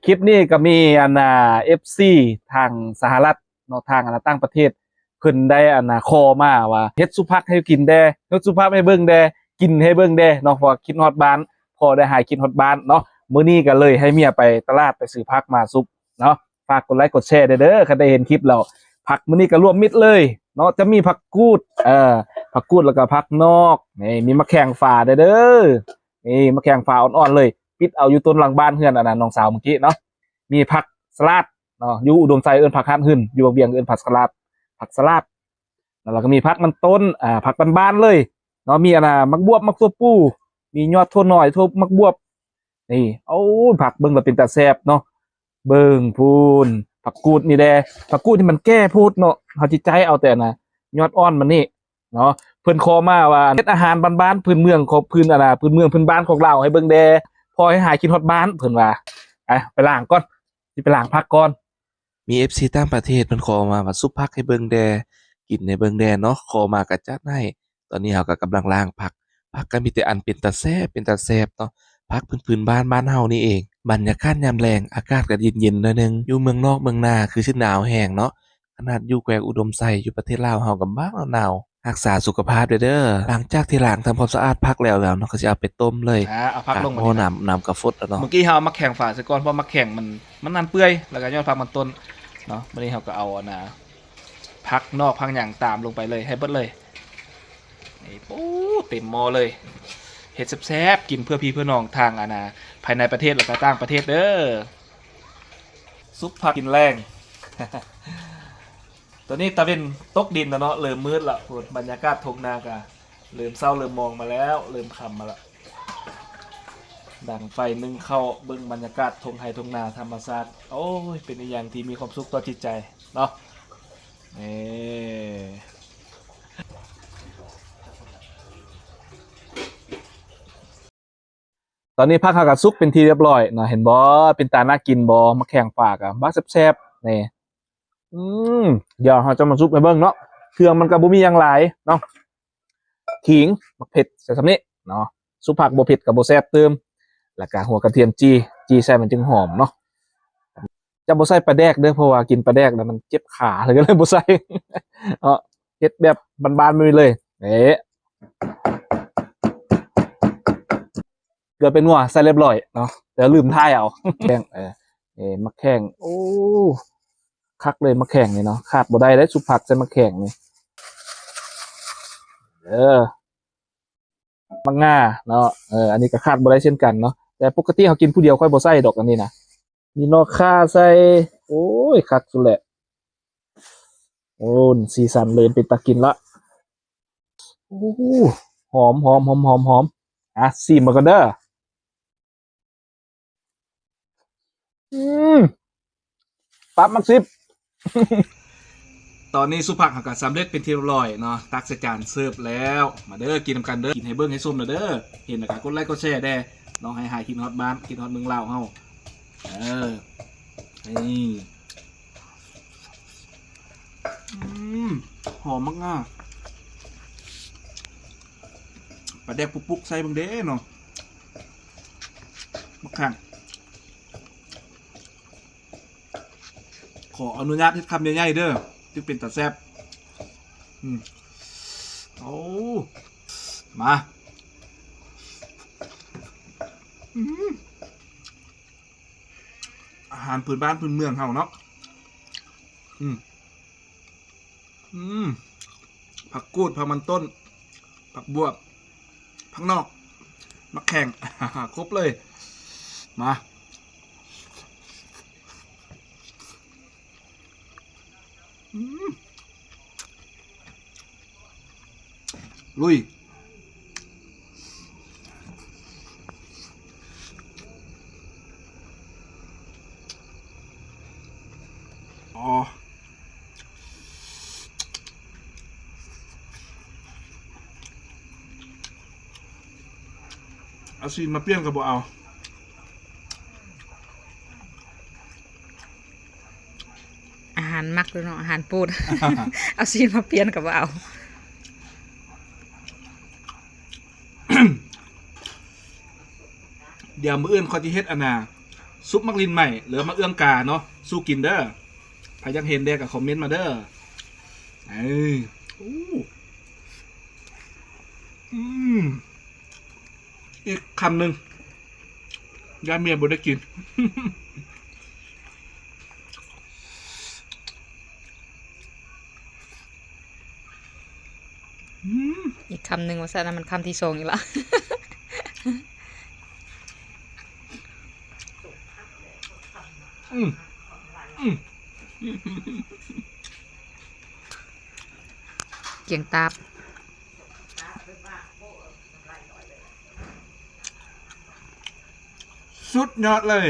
ຄລິບນີ້ກໍມີອັນນ່າ ເອັຟຊີ ທາງສະຫະລັດເນາະ ທາງອັນນ່າຕ່າງປະເທດ ເພິ່ນໄດ້ອັນນ່າຂໍມາວ່າ ເຮັດຊຸບຜັກໃຫ້ກິນແດ່ ເຮັດຊຸບຜັກໃຫ້ເບິ່ງແດ່ ກິນໃຫ້ເບິ່ງແດ່ເນາະ ເພາະວ່າຄິດຮອດບ້ານ ພໍໄດ້ຫາຍຄິດຮອດບ້ານເນາະ. ມື້ນີ້ກໍເລີຍໃຫ້ເມຍໄປຕະຫຼາດໄປຊື້ຜັກມາຊຸບເນາະ. ຝາກກົດໄລກົດແຊແດ່ເດີ ຄັນໄດ້ເຫັນຄລິບແລ້ວ. ຜັກມື້ນີ້ກໍລວມມິດເລີຍເນາະ ຈະມີຜັກກູດ ເອີ ຜັກກູດ ແລ້ວກໍຜັກນອກ ນີ້ ມີໝາກແຂ້ງຝາແດ່ເດີ ນີ້ ໝາກແຂ້ງຝາອ່ອນໆເລີຍ ປິດເອົາຢູ່ຕົ້ນຫຼັງບ້ານເຮືອນອັນນັ້ນ ນ້ອງສາວເມື່ອກີ້ເນາະ. ມີຜັກສະຫຼາດເນາະ ຢູ່ອຸດົມໄຊເອີ້ນຜັກຮາດຫຶ່ນ ຢູ່ບາງວຽງເອີ້ນຜັກສະຫຼາດ ຜັກສະຫຼາດ ແລ້ວກໍມີຜັກມັນຕົ້ນ ອາ ຜັກບ້ານໆເລີຍເນາະ ມີອັນນ່າ ໝາກບວບ ໝາກຖົ່ວປູ ມີຍອດຖົ່ວໜ້ອຍ ຖົ່ວ ໝາກບວບ ນີ້ ໂອ້ຍ ຜັກເບິ່ງແລ້ວເປັນຕາແຊບເນາະ. ເບິ່ງພຸ້ນ ຜັກກູດນີ້ແດ່ ຜັກກູດນີ້ມັນແກ່ໂພດເນາະ ເຮົາຊິໃຈເອົາແຕ່ອັນນ່າ ຍອດອ່ອນມັນນີ້ເນາະ. ເພິ່ນຂໍມາວ່າ ເຮັດອາຫານບ້ານໆ ພື້ນເມືອງຂອງ ພື້ນອັນນ່າ ພື້ນເມືອງພື້ນບ້ານຂອງລາວໃຫ້ເບິ່ງແດ່ ພໍໃຫ້ຫາຍຄິດຮອດບ້ານ ເພິ່ນວ່າ. ໄປ ໄປລ້າງກ່ອນ ຊິໄປລ້າງຜັກກ່ອນ. ມີເອັຟຊີຕ່າງປະເທດເພິ່ນຂໍມາວ່າ ຊຸບຜັກໃຫ້ເບິ່ງແດ່ ກິນໃຫ້ເບິ່ງແດ່ເນາະ ຂໍມາກໍຈັດໃຫ້. ຕອນນີ້ເຮົາກໍກຳລັງລ້າງຜັກ ຜັກກໍມີແຕ່ອັນເປັນຕາແຊບ ເປັນຕາແຊບເນາະ ຜັກພື້ນໆບ້ານ ບ້ານເຮົານີ້ເອງ. ບັນຍາກາດຍາມແລງ ອາກາດກໍເຢັນໆໜ້ອຍໜຶ່ງ ຢູ່ເມືອງນອກເມືອງນາຄືຊິໜາວແຮງເນາະ ຂະໜາດຢູ່ແຂວງອຸດົມໄຊ ຢູ່ປະເທດລາວເຮົາກໍບາກໜາວ. ຮັກສາສຸຂະພາບແດ່ເດີ. ຫຼັງຈາກທີ່ລ້າງທຳຄວາມສະອາດຜັກແລ້ວ ແລ້ວເນາະ ກໍຊິເອົາໄປຕົ້ມເລີຍ. ອ່າ ເອົາຜັກລົງ ໝໍ້ນ້ຳ ນ້ຳກະຟົດແລ້ວເນາະ. ເມື່ອກີ້ເຮົາເອົາໝາກແຂ້ງຝາໃສ່ກ່ອນ ເພາະໝາກແຂ້ງມັນ ມັນນັ້ນເປື່ອຍ ແລ້ວກໍຍອດຜັກມັນຕົ້ນເນາະ. ມື້ນີ້ເຮົາກໍເອົາອັນນ່າ ຜັກນອກຜັກຫຍັງຕາມລົງໄປເລີຍ ໃຫ້ເບິດເລີຍ. ນີ້ ໂອ້ ເຕັມໝໍ້ເລີຍ. ເຮັດແຊບໆ ກິນເພື່ອພີ່ເພື່ອນ້ອງ ທັງອັນນ່າ ພາຍໃນປະເທດ ແລ້ວກໍຕ່າງປະເທດເດີ. ຊຸບຜັກກິນແລງ. ຕອນນີ້ຕາເວັນຕົກດິນແລ້ວເນາະ ເລີ່ມມືດລະພຸ້ນ. ບັນຍາກາດທົ່ງນາກະເລີ່ມເຊົ້າເລີ່ມໝອງມາແລ້ວ ເລີ່ມຄ່ຳມາລະ. ດັງໄຟໜຶ້ງເຂົ້າ ເບິ່ງບັນຍາກາດທົ່ງໄຮ່ທົ່ງນາທຳມະຊາດ. ໂອ້ຍ ເປັນອີ່ຫຍັງທີ່ມີຄວາມສຸກຕໍ່ຈິດໃຈເນາະ. ນີ້ ຕອນນີ້ຜັກເຮົາກໍສຸກເປັນທີ່ຮຽບຮ້ອຍເນາະ ເຫັນບໍ່ ເປັນຕາໜ້າກິນບໍ່ ໝາກແຂ້ງຝາກໍບາດແຊບໆ ນີ້. ອືມ ດຽວເຮົາຈະມາສຸບໃຫ້ເບິ່ງເນາະ. ເຄື່ອງມັນກໍບໍ່ມີຫຍັງຫຼາຍເນາະ ຂີງ ໝາກເຜັດ ໃສ່ສ່ຳນີ້ເນາະ. ສຸບຜັກບໍ່ເຜັດກໍບໍ່ແຊບຕື່ມ ແລ້ວກໍຫົວກະທຽມຈີ່ ຈີ່ໃສ່ມັນຈຶ່ງຫອມເນາະ. ຈະບໍ່ໃສ່ປາແດກເດີ ເພາະວ່າກິນປາແດກແລ້ວມັນເຈັບຂາ ເລີຍ ກໍເລີຍບໍ່ໃສ່ເນາະ. ເຮັດແບບບ້ານໆ ແບບນີ້ເລີຍ. ເອີ ເກືອໄປນົວໃສ່ຮຽບຮ້ອຍເນາະ ແຕ່ລືມຖ່າຍເອົາ. ແຂ້ງ ເອີ ເອີ ໝາກແຂ້ງ ໂອ້ ຄັກເລີຍໝາກແຂ້ງນີ້ເນາະ ຂາດບໍ່ໄດ້ເດ້ ຊຸບຜັກໃສ່ໝາກແຂ້ງນີ້. ເອີ ໝາກງາເນາະ ເອີ ອັນນີ້ກໍຂາດບໍ່ໄດ້ເຊັ່ນກັນເນາະ ແຕ່ປົກກະຕິເຮົາກິນຜູ້ດຽວ ຂ້ອຍບໍ່ໃສ່ດອກອັນນີ້ນະ. ມີໜໍ່ຂ່າໃສ່ ໂອ້ຍ ຄັກສຸດແຫຼະ. ໂອ້ ສີສັນເລີ່ມເປັນຕາກິນລະ. ໂອ້ ຫອມ ຫອມ ຫອມ ຫອມ ຫອມ. ອ່ະ ຊີມເບິ່ງກ່ອນເດີ. ອືມ ປັບໝາກສິບ. ຕອນນີ້ຊຸບຜັກເຮົາກໍສຳເລັດເປັນທີ່ຮຽບຮ້ອຍເນາະ ຕັກໃສ່ຈານເສີບແລ້ວ. ມາເດີ ກິນນຳກັນເດີ ກິນໃຫ້ເບິ່ງໃຫ້ຊົມແລ້ວເດີ. ເຫັນແລ້ວກໍກົດໄລກົດແຊແດ່ເນາະ ໃຫ້ຫາຍຄິດຮອດບ້ານ ຄິດຮອດເມືອງລາວເຮົາ. ເອີ ນີ້ ອືມ ຫອມໝາກງາ ປາແດກປຸກໆ ໃສ່ເບິ່ງເດ້ເນາະ. ໝາກແຂ້ງ ຂໍອະນຸຍາດເຮັດຄຳໃຫຍ່ໆເດີ ຈຶ່ງເປັນຕາແຊບ. ອືມ ໂອ້ ມາ ອືມ ອາຫານພື້ນບ້ານພື້ນເມືອງເຮົາເນາະ. ອືມ ອືມ ຜັກກູດ ຜັກມັນຕົ້ນ ຜັກບວບ ຜັກນອກ ໝາກແຂ້ງ ຄົບເລີຍ. ມາ ອືມ ລຸຍ. ອໍ ເອົາຊີ້ນມາປ່ຽນກໍບໍ່ເອົາ. ອາຫານມັກເລີຍເນາະ ອາຫານໂປດ ເອົາຊີ້ນມາປ່ຽນກໍບໍ່ເອົາ. ດຽວມື້ອື່ນຂ້ອຍຊິເຮັດອັນນ່າ ຊຸບໝາກລິ້ນໃໝ່ ຫຼືໝາກເອື້ອງກາເນາະ ສູ້ກິນເດີ້. ໃຜຢາກເຫັນແດ່ກໍຄອມເມັນມາເດີ້. ເອີ ໂອ້ ອືມ ອີກຄຳໜຶ່ງ ຢ້ານເມຍບໍ່ໄດ້ກິນ. ອືມ ອີກຄຳໜຶ່ງວ່າຊັ້ນນະ ມັນຄຳທີສອງອີກລະ. ອືມ ອືມ ກຽງຕາບ ສຸດຍອດເລີຍ.